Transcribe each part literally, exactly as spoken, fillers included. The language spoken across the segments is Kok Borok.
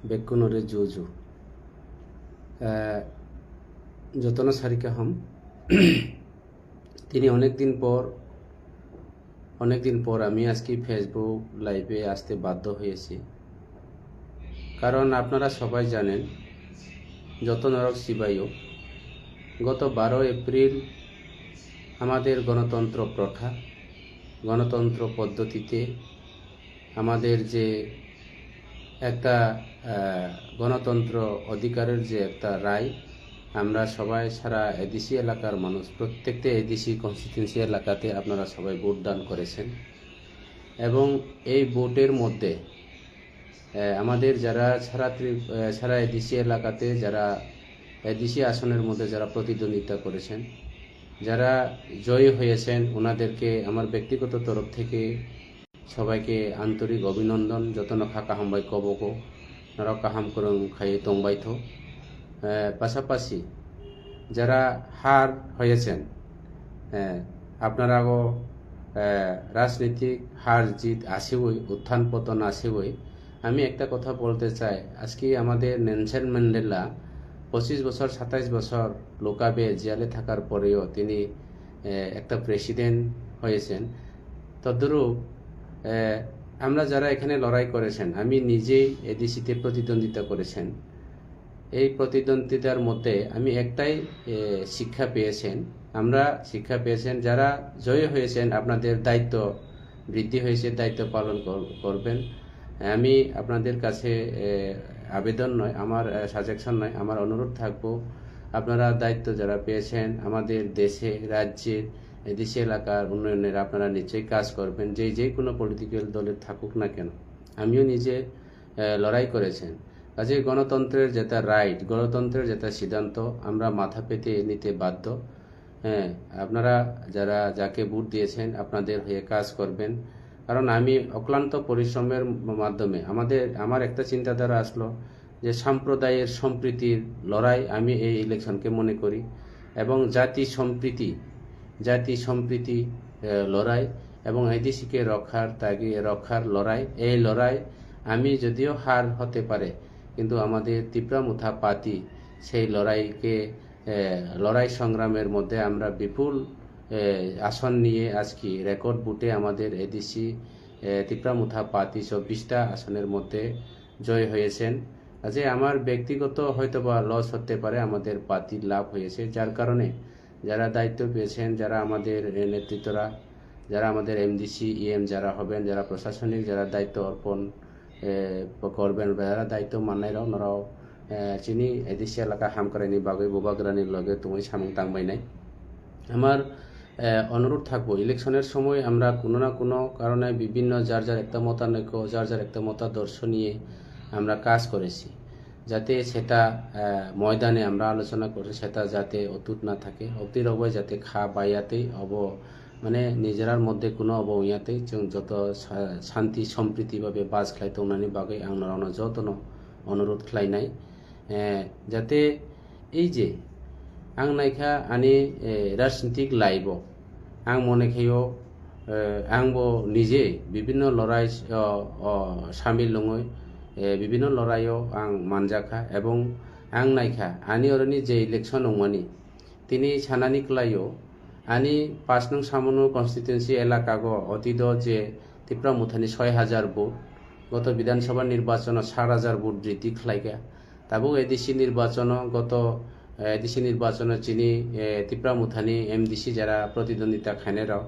Bekkunore juju. Eh, jotono sari kaham. Tini onekdin por, onekdin por ami ajke Facebook live-e asite baddo hoyesi. Karon apnara sobai janen, joto norok sibaio, goto baro April amader gonotontro protha, gonotontro poddotite amader je ekta, আহ, গণতন্ত্র অধিকারের যে একটা রায়, আমরা সবাই সারা এডিসি এলাকার মানুষ, প্রত্যেকটা ADC constituency এলাকাতে আপনারা সবাই ভোট দান করেছেন এবং এই ভোটের মধ্যে, আহ, আমাদের যারা সারা ত্রি-, আহ, সারা এডিসি এলাকাতে যারা এডিসি আসনের মধ্যে যারা প্রতিদ্বন্দ্বিতা করেছেন, যারা জয়ী হয়েছেন, ওনাদেরকে আমার ব্যক্তিগত তরফ থেকে সবাইকে আন্তরিক অভিনন্দন, jotono kha kaham bai kobogo, norok kaham kwrwng khaiwi tongbaitho. Eh, pasapasi jara har hoyesen, eh, apnarago, eh, rajnitik har jit asiwi, utthan poton asiwi, আমি একটা কথা বলতে চাই, আজকে আমাদের নেলসন ম্যান্ডেলা পঁচিশ বছর, সাতাইশ বছর লোকাবে জেলে থাকার পরেও তিনি, এ, একটা প্রেসিডেন্ট হয়েছেন। তদ্রূপ, এ, আমরা যারা এখানে লড়াই করেছেন, আমি নিজেই এডিসিতে প্রতিদ্বন্দ্বিতা করেছেন। এই প্রতিদ্বন্দ্বিতার মধ্যে আমি একটাই, এ, শিক্ষা পেয়েছেন, আমরা শিক্ষা পেয়েছেন, যারা জয়ী হয়েছেন, আপনাদের দায়িত্ব বৃদ্ধি হয়েছে, দায়িত্ব পালন কর-, করবেন। আমি আপনাদের কাছে, এ, আবেদন নয়, আমার, এ, সাজেশন নয়, আমার অনুরোধ থাকবো, আপনারা দায়িত্ব যারা পেয়েছেন, আমাদের দেশে, রাজ্যে, এ, দেশে এলাকার উন্নয়নের আপনারা নিশ্চয়ই কাজ করবেন, যে, যে কোনো পলিটিক্যাল দলে থাকুক না কেন। আমিও নিজে, এ, লড়াই করেছেন। কাজেই গণতন্ত্রের যেটা রাইট, গণতন্ত্রের যেটা সিদ্ধান্ত, আমরা মাথা পেতে নিতে বাধ্য। হ্যাঁ, আপনারা যারা যাকে ভোট দিয়েছেন, আপনাদের হয়ে কাজ করবেন। কারণ আমি অক্লান্ত পরিশ্রমের ম-, মাধ্যমে আমাদের, আমার একটা চিন্তাধারা আসলো যে সাম্প্রদায়িক সম্প্রীতির লড়াই আমি এই ইলেকশনকে মনে করি এবং জাতি সম্প্রীতি, জাতি সম্প্রীতি, এ, লড়াই এবং এডিসিকে রক্ষার তাগি-, রক্ষার লড়াই। এই লড়াই আমি যদিও হার হতে পারে, কিন্তু আমাদের তিপ্রা মুথা পাতি সেই লড়াইকে এ, লড়াই সংগ্রামের মধ্যে আমরা বিপুল, এ, আসন নিয়ে আজকে রেকর্ড ভোটে আমাদের এডিসি, এ, তিপ্রা মুথা পাতি চব্বিশটা আসনের মধ্যে জয় হয়েছেন। কাজে আমার ব্যক্তিগত হয়তোবা লস হতে পারে, আমাদের পাতির লাভ হয়েছে, যার কারণে যারা দায়িত্ব পেয়েছেন, যারা আমাদের, এ, নেতৃত্বরা, যারা আমাদের এমডিসি, ইএম যারা হবেন, যারা প্রশাসনিক, যারা দায়িত্ব অর্পণ, এ, করবেন, যারা দায়িত্ব মান্নাইরাও, ওনারাও, এ, chini এডিসি এলাকা হামকরাইনি bagwi bubagrani loge tongwi samung tangbainai. আমার, এ, অনুরোধ থাকবো, ইলেকশনের সময় আমরা কোনো না কোনো কারণে বিভিন্ন যার যার একটা মতানৈক্য, যার যার একটা মতাদর্শ নিয়ে আমরা কাজ করেছি, যাতে সেটা, এ, ময়দানে আমরা আলোচনা করি, সেটা যাতে অটুট না থাকে, অবধি রবে যাতে খা বাইয়াতেই অব, মানে নিজেরার মধ্যে কোনো অব ইয়াতেই চুং যত শা-, শান্তি সম্প্রীতি ভাবে বাস খাই tongnani bagwi ang norokno jotono অনুরোধ khlainai, এ, যাতে এই যে ang naikha ani, এ, রাজনৈতিক লাইফও, ang মনে khaio, এ, angbo নিজে বিভিন্ন লড়াই, অ, অ, সামিল wngwi, এ, বিভিন্ন লড়াইও ang manjakha এবং ang naikha ani oroni যে election wngmani, tini sanani klaio, ani পাঁচ নং সামনো কনস্টিটিউয়েন্সি এলাকাগো অতীত যে তিপ্রা মুথানি ছয় হাজার ভোট, গত বিধানসভা নির্বাচনো সাত হাজার ভোট বৃদ্ধি khlaikha। Tabuk এডিসি নির্বাচনো গত, এ, এডিসি নির্বাচনো chini, এ, তিপ্রা মুথানি এমডিসি যারা প্রতিদ্বন্দ্বিতা khainai rok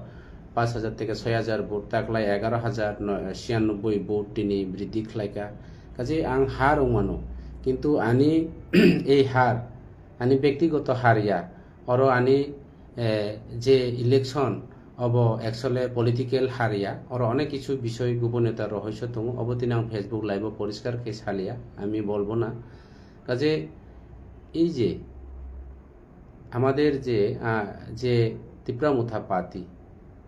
পাঁচ হাজার থেকে ছয় হাজার ভোট, taklai এগারো হাজার ছিয়ানব্বই ভোট tini বৃদ্ধি khlaikha। Kaje ang har wngmano, kintu ani এই har, ani ব্যক্তিগত har ya, oro ani, এ, যে election, of actually political har ya, oro অনেক কিছু বিষয় গোপনীয়তা রহস্য tongo, of tini ang Facebook লাইভও পরিষ্কার khe salia, আমি বলবো না। কাজে এই যে আমাদের যে, আ, যে তিপ্রা মুথা পাতি,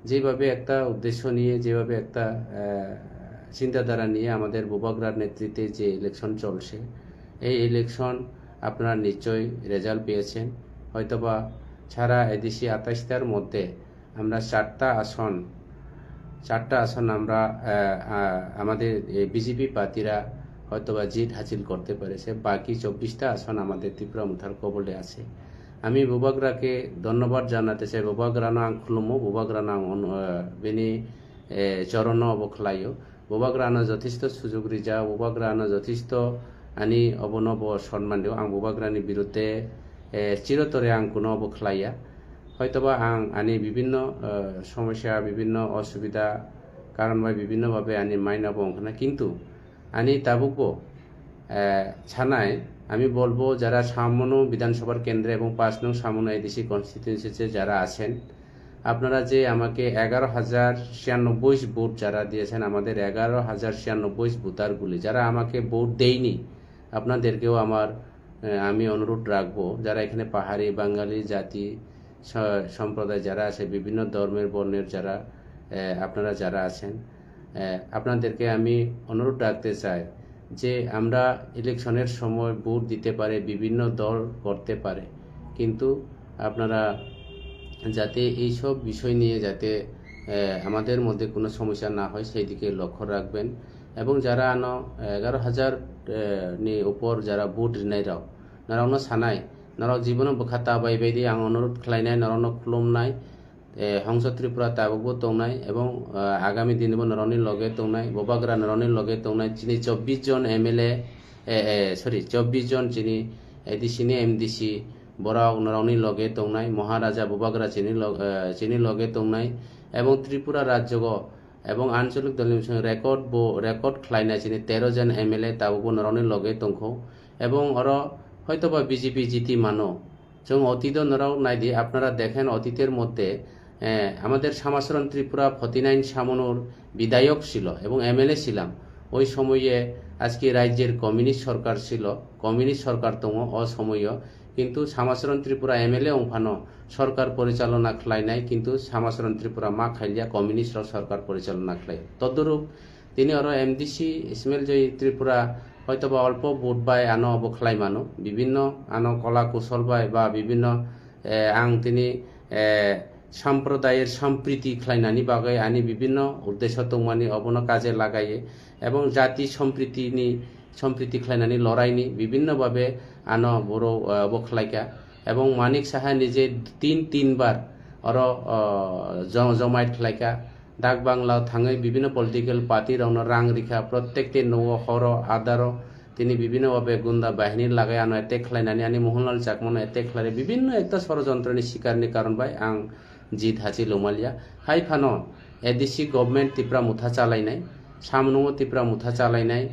যেভাবে একটা উদ্দেশ্য নিয়ে, যেভাবে একটা, আ, চিন্তাধারা নিয়ে আমাদের বুবাগ্রার নেতৃত্বে যে ইলেকশন চলছে, এই ইলেকশন আপনারা নিশ্চয়ই রেজাল্ট পেয়েছেন। হয়তোবা সারা এডিসি আঠাশটার মধ্যে আমরা চারটা আসন, চারটা আসন আমরা, আ, আ, আমাদের এই বিজেপি প্রার্থীরা হয়তোবা জিত হাসিল করতে পেরেছে। বাকি চব্বিশটা আসন আমাদের ত্রিপুরা মুথার কবলে আছে। আমি বুবাগ্রাকে ধন্যবাদ জানাতে চাই, বুবাগ্রানো আং খুলুমো, বুবাগ্রানো আং অনু-, আহ, bini, eh, chorono obo khlaio. Bubagrano jothesto sujog rijak, bubagrano jothesto ani obono bo sonman rio. Ang bubagrani birudde, eh, chirotore ang kuno obo khlaiya. Hoytoba ang ani bibinno, eh, somosya, bibinno osubida karon bai bibinno babe ani maino bo wngkhna, kintu ani tabukbo, eh, sanai, আমি বলবো যারা সামনো বিধানসভার কেন্দ্রে এবং পাঁচ নং সামনো এডিসি কনস্টিটিউয়েন্সিতে যারা আছেন, আপনারা যে আমাকে এগারো হাজার ছিয়ানব্বই ভোট যারা দিয়েছেন, আমাদের এগারো হাজার ছিয়ানব্বই ভোটারগুলি, যারা আমাকে ভোট দেয়নি, আপনাদেরকেও আমার, আহ, আমি অনুরোধ রাখবো, যারা এখানে পাহাড়ি, বাঙালি জাতি, স-, সম্প্রদায় যারা আছে, বিভিন্ন ধর্মের, বর্ণের যারা, আহ, আপনারা যারা আছেন, আহ, আপনাদেরকে আমি অনুরোধ রাখতে চাই যে আমরা ইলেকশনের সময় ভোট দিতে পারে, বিভিন্ন দল করতে পারে, কিন্তু আপনারা যাতে এইসব বিষয় নিয়ে যাতে, আহ, আমাদের মধ্যে কোনো সমস্যা না হয়, সেই দিকে লক্ষ্য রাখবেন। এবং যারা ano এগারো হাজার, আহ, ni উপর যারা vote rinai rok, norokno sanai, norok jibono bwkha ta bai bai di, ang onurodh khlainai, norokno khulumnai, eh, Hongso Tripura tabukbo tongnai, ebong, ah, agami dinbo norokni loge tongnai, Bubagra norokni loge tongnai, chini chobbish jon M L A, eh, eh, sorry, chobbish jon chini A D C ni M D C, borok norokni loge tongnai, Maharaja Bubagra chini log-, eh, chini loge tongnai, ebong Tripura rajyogo, ebong ancholik dolni bising record bo, record khlainai chini tero jon M L A tabukbo norokni loge tongkho, ebong oro hoitoba B J P jiti mano. Chwng অতীত norok nai di, আপনারা দেখেন অতীতের মধ্যে, eh, আমাদের শ্যামাচরণ Tripura forty nine সামনুর বিধায়ক ছিল এবং M L A ছিলাম। ওই সময়ে আজকে রাজ্যের কমিউনিস্ট সরকার ছিল, কমিউনিস্ট সরকার tongo o সময়ও, কিন্তু Shyamacharan Tripura M L A wngphano সরকার পরিচালনা khlainai, কিন্তু Shyamacharan Tripura ma khailiya, communist rok সরকার পরিচালনা khlai. তদ্রূপ Tini oro M D C Ismail Joy Tripura hoitoba olpo vote bai ano obo khlai mano, bibinno ano kola kusol bai ba bibinno, eh, ang tini, eh, samprodayir sampriti khlainani bagwi ani bibinno uddesho tongmani obono kaje lagaiye, ebong jati sampritini, sampriti khlainani loraini bibinno babe ano boro, eh, obo khlaika, ebong Manik Saha nije tin tin bar oro, oh, jo-, jomaiyat khlaika. Dak Bangla o thangwi bibinno political party rokno rang rikha, prottekti nogo, horo, adaro tini bibinno babe gunda bahini lagai ano attack khlainani, ani Mohanlal Chakmano attack khlainai, bibinno ekta sorojontroni sikarni karon bai ang jit hasil wngmaliya. Hai phano A D C government Tipra motha chalainai, samnungo Tipra motha chalainai,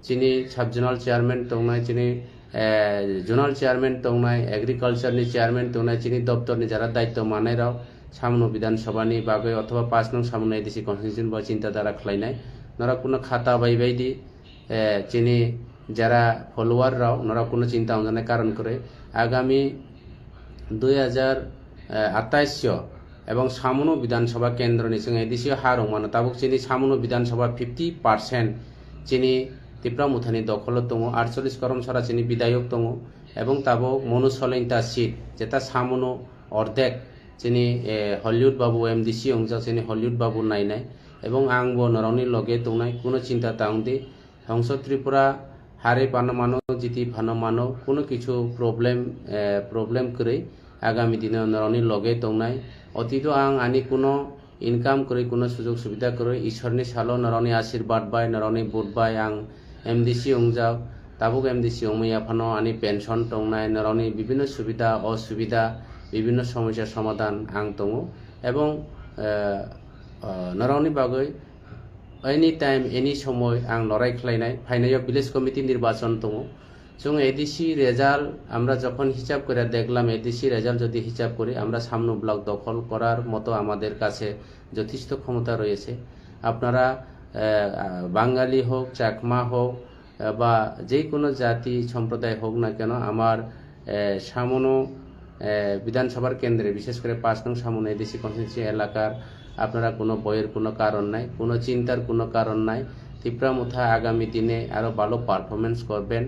chini sub zonal chairman tongnai, chini, eh, zonal chairman tongnai, agriculture ni chairman tongnai, chini doptor ni jara daityo manai rok, samno Bidhan Sabha ni bagwi othoba pash nung samno A D C constituency bo chinta dhara khlainai. Norok kuno khata bai bai di, eh, chini jara follower rok, norok kuno chinta wngjani karon kwrwi. Agami dui hajar atais o ebong samno Bidhan Sabha kendro ni chwng A D C o ha rwngmano, tabuk chini samno Bidhan Sabha fifty percent chini Tipra Mothani dokholo tongo, atchollish koromsara chini bidayok tongo, ebong tabuk Monu Solenta seat, jeta samno ordek chini, eh, Hollywood Babu M D C wngjak, chini Hollywood Babu nainai, ebong ang bo norokni loge tongnai, kuno chinta ta wngdi. Hongso Tripura hari phano mano, jiti phano mano, kuno kichu problem, eh, problem kwrwi agami dino norokni loge tongnai. Otito ang ani kuno income kwrwi, kuno sujog subida kwrwi, Ishorni salo norokni asirbad bai, norokni vote bai ang M D C wngjak. Tabuk M D C wngmaya phano ani pension tongnai, norokni bibinno subida osubida, bibinno somosya somadhan ang tongo. Ebong, eh, eh, norokni bagwi Any time, any somoi ang lorai khlainai. Phainaio village committee nirbachon tongo. Chwng A D C result আমরা যখন হিসাব করে দেখলাম, A D C result যদি হিসাব করি, আমরা সামনো ব্লক দখল করার মতো আমাদের কাছে যথেষ্ট ক্ষমতা রয়েছে। আপনারা, আহ, বাঙালি হোক, চাকমা হোক, আহ, বা যে কোনো জাতি সম্প্রদায় হোক না কেন, আমার, আহ, সামনো, আহ, বিধানসভার কেন্দ্রে, বিশেষ করে পাঁচ নং সামনো A D C constituency এলাকার আপনারা কোনো ভয়ের কোনো কারণ নাই, কোনো চিন্তার কোনো কারণ নাই। তিপ্রা মুথা আগামী দিনে আরো ভালো performance করবেন,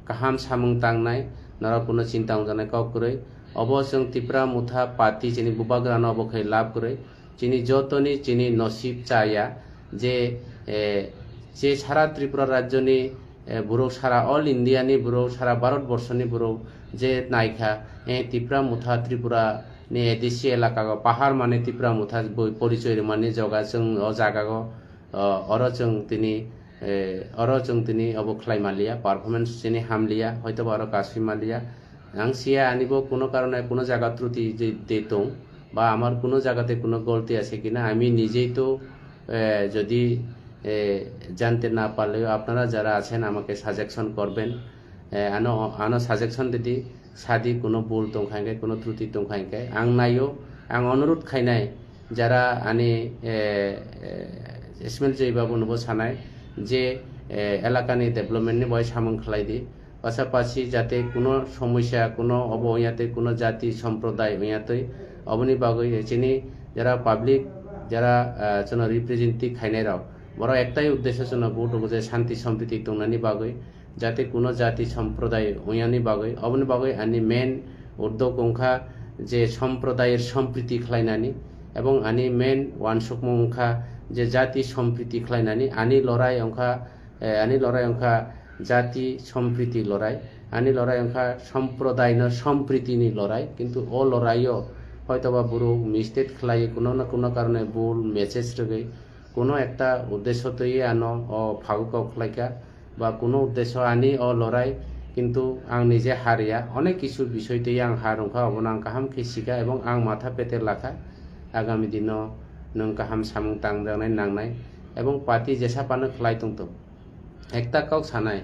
kaham samung tangnai, norok kuno chinta wngjaknai kok kwrwi. Obo chwng Tipra Motha Party chini bubagrano obo khai lab kwrwi. Chini jotoni chini nosib chaya je, eh, je sara Tripura rajyoni eh, borok sara all India ni borok, sara Bharat borso ni borok je naikha, eh, Tipra Motha Tripura ni A D C elaka o pahar mane Tipra Motha boi porichoi rwmani joga chwng o jaga o, o, oro chwng tini, eh, oro chwng tini obo khlai maliya, performance chini hamliya, hoitoba oro kasui maliya. Ang siya ani bo kuno karone kuno jaga truti je, de tong, ba amar kuno jagate kuno golti ase kina, ami nijei to, eh, jodi, eh, jante na parleo apnara jara achen amake suggestion korben, eh, ano, ano suggestion didi, sadi kuno bul tongkha hingke, kuno truti tongkha hingke. Ang naio, ang onurut khainai, jara ani, eh, eh, Ismail Jai Babu nobo sanai je, eh, elakani development ni bai samung khlai di. Pasapasi jate kuno somosya, kuno obo ongya tei, kuno jati, somprodai ongya tei, oboni bagwi chini jara public, jara, ah, chwngno representative khainai rok, borok ektai uddesyo chwngno vote rwgo je shanti sompriti tongnani bagwi, jate kuno jati, somprodai ongyani bagwi. Oboni bagwi ani main uddok wngkha je somprodai sompriti khlainani, ebong ani main wansukmung wngkha je jati sompriti khlainani. Ani lorai wngkha eh, ani lorai wngkha jati sompriti lorai, ani lorai wngkha somprodaino sompritini lorai, kintu o loraio hoitoba borok mistake khlai, kuno na kuno karone bul message rwgwi, kuno ekta uddesyo twiwi ano o phagu kok khlaikha, ba kuno uddesyo ani o lorai, kintu ang nije hariya, onek kisu bisoi twiwi ang har wngkha, obono ang kaham khe sikha ebong ang matha pete lakha, agami dino nwng kaham samung tangjaknai nangnai, ebong party jesa phano khlai tongthok. Ekta kok sanai,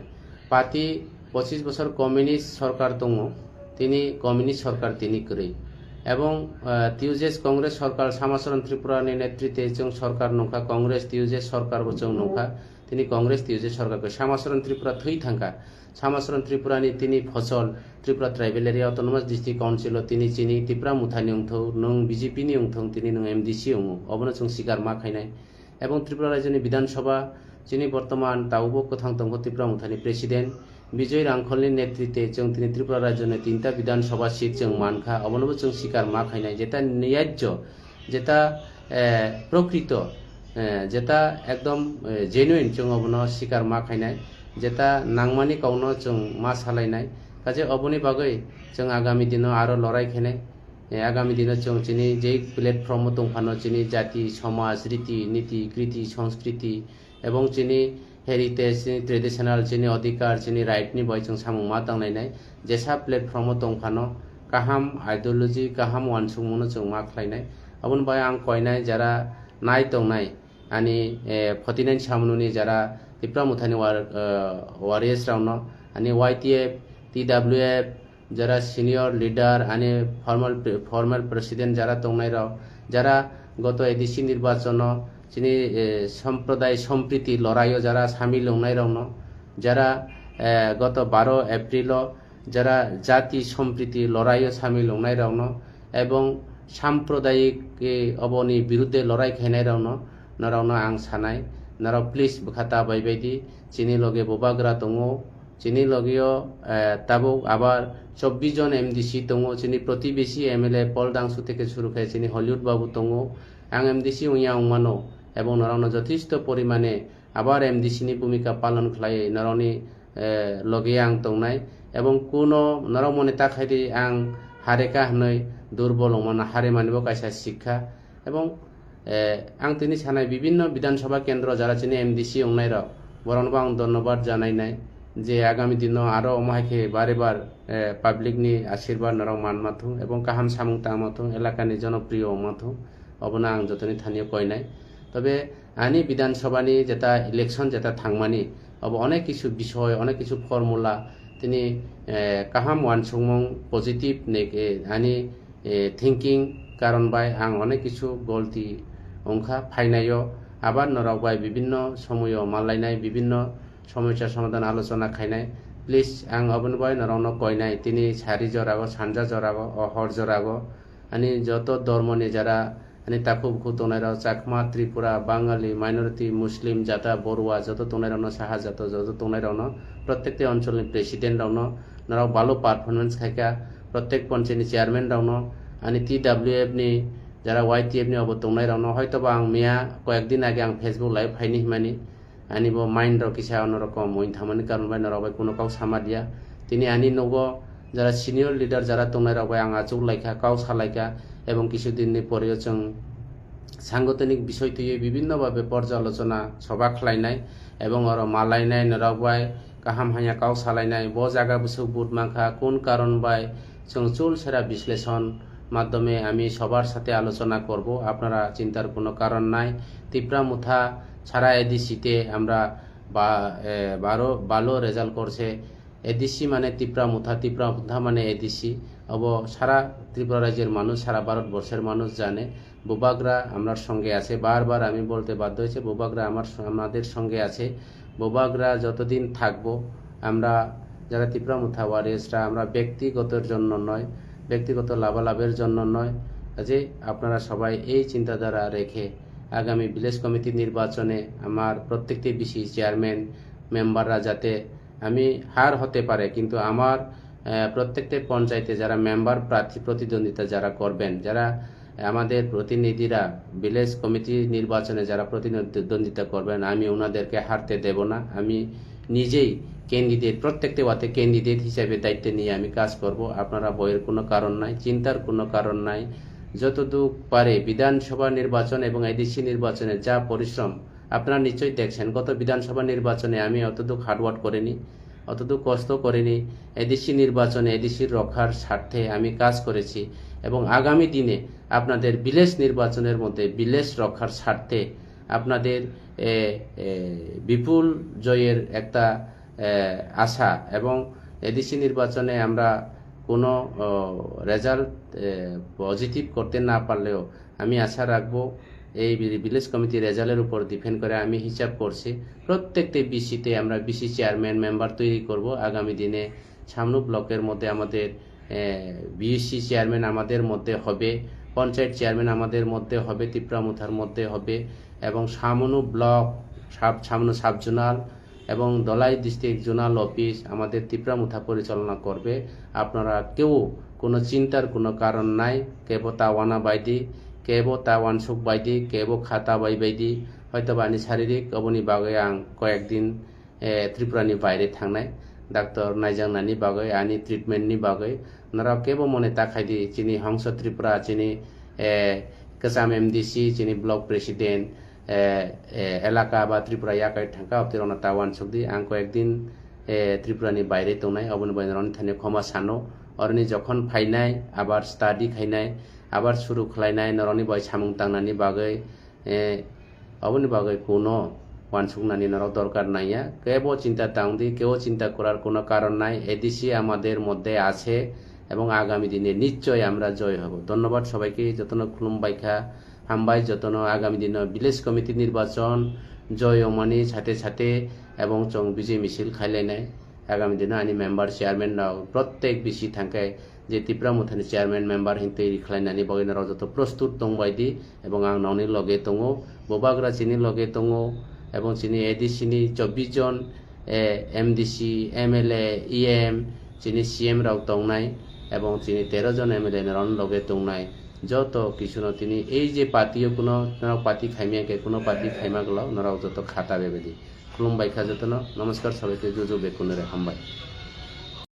party pochis bosor communist sorkar tongo, tini communist sorkar tini kwrwi. Ebong, eh, T U J S Congress sorkar Samacharan Tripura ni netrite chwng sorkar nungkha, Congress T U J S sorkar bo chwng nungkha, tini Congress T U J S sorkar kwrwi. Samacharan Tripura thwi thangkha, Samacharan Tripura ni tini phosol, Tripura Tribal Area Autonomous District Council o tini chini Tipra Motha ni wngthok, nwng B J P ni wngthok, tini nwng M D C wngo, obono chwng sikar ma khainai. Ebong Tripura Rajyoni Bidhan Sabha, chini bortoman tabukbo kwthang tongkha Tipra Mothani President Bijoy Rangkholni netrite chwng tini Tripura Rajyoni tinta Bidhan Sabha seat chwng mankha, obonobo chwng sikar ma khainai, jeta niyajjo, jeta, eh, prokrito, eh, jeta ekdom, eh, genuine chwng obono sikar ma khainai, jeta nangmani kokno chwng ma salainai, kaje oboni bagwi chwng agami dino aro lorai khainai. Eh, agami dino chwng chini jei platform o tongphano chini jati, somaj, riti, niti, kriti, sanskriti, ebong chini heritage, chini traditional, chini odhikar, chini right ni bai chwng samung ma tangnainai. Jesa platform o tongphano kaham ideology, kaham uansukmungno chwng ma khlainai. Aboni bai ang koinai jara nai tongnai ani, eh, forty nine samnuni jara Tipra Mothani war-, eh, warriors rokno, ani Y T F, T W F, jara senior leader, ani formal pre-, formal president jara tongnai rok, jara goto A D C nirbachono chini, eh, somprodai sompriti loraio jara samil wngnai rokno, jara, eh, goto baro April o jara jati sompriti loraio samil wngnai rokno, ebong samprodayik, eh, oboni birudde lorai khainai rokno, norokno ang sanai, norok please bwkha ta baibaidi, chini loge bubagra tongo, chini logeo, eh, tabuk abar chobbish jon M D C tongo, chini protibesi M L A Paul Dangsu theke suru khe chini Hollywood babu tongo. Ang M D C wngya wngmano, ebong norokno jothesto porimane abar M D C ni bhumika palon khlaiwi norokni, eh, loge ang tongnai, ebong kuno norok mone ta khaidi ang hareka hwnwi durbol wngmano, haremanibo kaisa sikha. Ebong, eh, ang tini sanai bibinno Bidhan Sabha kendro jara chini M D C wngnai rok, borokno bo ang dhonnobad janai nai je agami dino aro omo hai khe bare bar, eh, public ni ashirbad norok manma thung ebong kaham samung tangma thung, elakani jonopriyo wngma thung, obono ang jotoni thanio koinai. Tobe ani Bidhan Sabha ni jeta election jeta thangmani, obo onek kisu bisoy, onek kisu formula, tini, eh, kaham uansukmung positive ni, eh, ani eh, thinking karon bai ang onek kisu golti wngkha phainaio, abar norok bai bibinno somoyo malainai, bibinno somosya somadhan alochona khainai. Please, ang oboni bai norokno koinai, tini sari jorago, sanja jorago, o hor jorago, ani joto dormoni jara, ani takhuk bukhuk tongnai rok, Chakma, Tripura, Bangali, minority, Muslim, jata, Borua, joto tongnai rokno, Saha jata, joto tongnai rokno, protekti oncholni president rokno, norok balo performance khaikha, protek ponchini chairman rokno, ani T W F ni, jara Y T F ni obo tongnai rokno, hoito ba ang miya koyek din age ang Facebook live phaini himani, Ani bo mind rok kisa onorom wng thangmani karon bai norok bai kuno kok sama dia. Tini ani nogo jara senior leader jara tongnai rok bai ang achuk laikha, kok sa laikha, ebong kisu din ni poreo chwng sangotonik bisoi twiwi bibinno babe porjalochona soba khlainai ebong oro malainai norok bai kaham hanya kok salainai. Bo jaga bwswk but mankha, kun karon bai chwng chul sera bisleshon madhyome ami sobar sathe alochona korbo. Apnara chintar kuno karon nai. Tipra Motha sara A D C te amra ba, eh, baro balo result korse. A D C mane Tipra Motha, Tipra Motha mane A D C. Obo sara Tripura rajyer manuj, sara Bharat borser manuj jane. Bubagra amrar songe ache, bar bar ami bolte baddo hoyche, Bubagra amar, amader songe ache. Bubagra joto din thakbo, amra jara Tipra Motha warriors ra amra bektigotor jonno noi, bektigoto labalaber jonno noi, je apnara sobai ei chinta dhara rekhe agami village committee nirbachone amar prottekti B C chairman member ra jate ami har hote pare, kintu amar, eh, prottekti ponchayete jara member prarthi protidwondita jara korben, jara আমাদের প্রতিনিধিরা village committee নির্বাচনে যারা প্রতিদ্বন্দ্বিতা করবেন, আমি ওনাদেরকে হারতে দেব না। আমি নিজেই ক্যান্ডিডেট, প্রত্যেকটা ওয়ার্ডে ক্যান্ডিডেট হিসাবে দায়িত্ব নিয়ে আমি কাজ করব। আপনারা ভয়ের কোনো কারণ নাই, চিন্তার কোনো কারণ নাই। যতদূর পারে বিধানসভা নির্বাচন এবং এডিসি নির্বাচনে যা পরিশ্রম, আপনারা নিশ্চয়ই দেখছেন, গত বিধানসভা নির্বাচনে আমি অতটুকু হার্ডওয়ার্ক করিনি, অতটুকু কষ্ট করিনি। এডিসি নির্বাচনে এডিসির রক্ষার স্বার্থে আমি কাজ করেছি এবং আগামী দিনে আপনাদের ভিলেজ নির্বাচনের মধ্যে ভিলেজ রক্ষার স্বার্থে আপনাদের, এ, এ, বিপুল জয়ের একটা, এ, আশা এবং এডিসি নির্বাচনে আমরা কোনো, ও, রেজাল্ট, এ, পজিটিভ করতে না পারলেও আমি আশা রাখবো এই ভি-, ভিলেজ কমিটি রেজাল্টের উপর ডিপেন্ড করে আমি হিসাব করছি। প্রত্যেকটি বিসিতে আমরা বিসি চেয়ারম্যান মেম্বার তৈরি করব। আগামী দিনে সামনু ব্লকের মধ্যে আমাদের, এ, বিসি চেয়ারম্যান আমাদের মধ্যে হবে, পঞ্চায়েত চেয়ারম্যান আমাদের মধ্যে হবে, তিপ্রা মুথার মধ্যে হবে এবং সামনু ব্লক, সাব-, সামনু সাব জোনাল এবং ধলাই ডিস্ট্রিক্ট জোনাল অফিস আমাদের তিপ্রা মুথা পরিচালনা করবে। আপনারা কেউ কোনো চিন্তার কোনো কারণ নাই, কেবো ta wana baidi, কেবো ta wansuk baidi, কেবো khata bai baidi, হয়তো বা ani শারীরিক, অবনি বাগৈ আং কয়েকদিন, এ, ত্রিপুরানি বাইরে থাংনাই, ডাক্তার নাইজাংনানি বাগৈ, ani ট্রিটমেন্টনি বাগৈ, নরা কেবো মনে তা খাইদি, চিনি হংস ত্রিপুরা, চিনি, এ, কেসাম এমডিসি, চিনি block president, e, e, elaka ba Tripura yakai thangkha, obtwi rokno ta wansukdi. Ang koyekdin, e, Tripurani baire tongnai, oboni bai norokni thani khoma sano. Oroni jokhon phainai, abar study khainai, abar suru khlainai, norokni bai samung tangnani bagwi, e, oboni bagwi kuno wansuknani norok dorkar naiya. Kebo chinta tangdi, kebo chinta korar kono karon nai. ADC আমাদের মধ্যে আছে এবং আগামী দিনে নিশ্চয় আমরা জয় হব। ধন্যবাদ সবাইকে, যতনো খুলুমবাইখা। Hambai jotono, agami dino village committee nirbachon joy wngmani sathe sathe ebong chwng bijay misil khailainai. Agami dino ani member chairman rok prottek bisi thangkhe je Tipra Mothani chairman member hin twi khlainani bagwi norok joto prostut tongbaidi ebong ang nokni loge tongo, Bubagra chini loge tongo ebong chini A D C ni chobbish jon, eh, M D C, M L A, E M, chini C M rok tongnai ebong chini tero jon M L A norokni loge tongnai. Joto kisuno tini ei je party o kuno norok party khaimya khe kuno party khaima glak norok joto khata bebedi. Khulumbai kha jotono, namaskar sabaikhe juju bekunore hambai.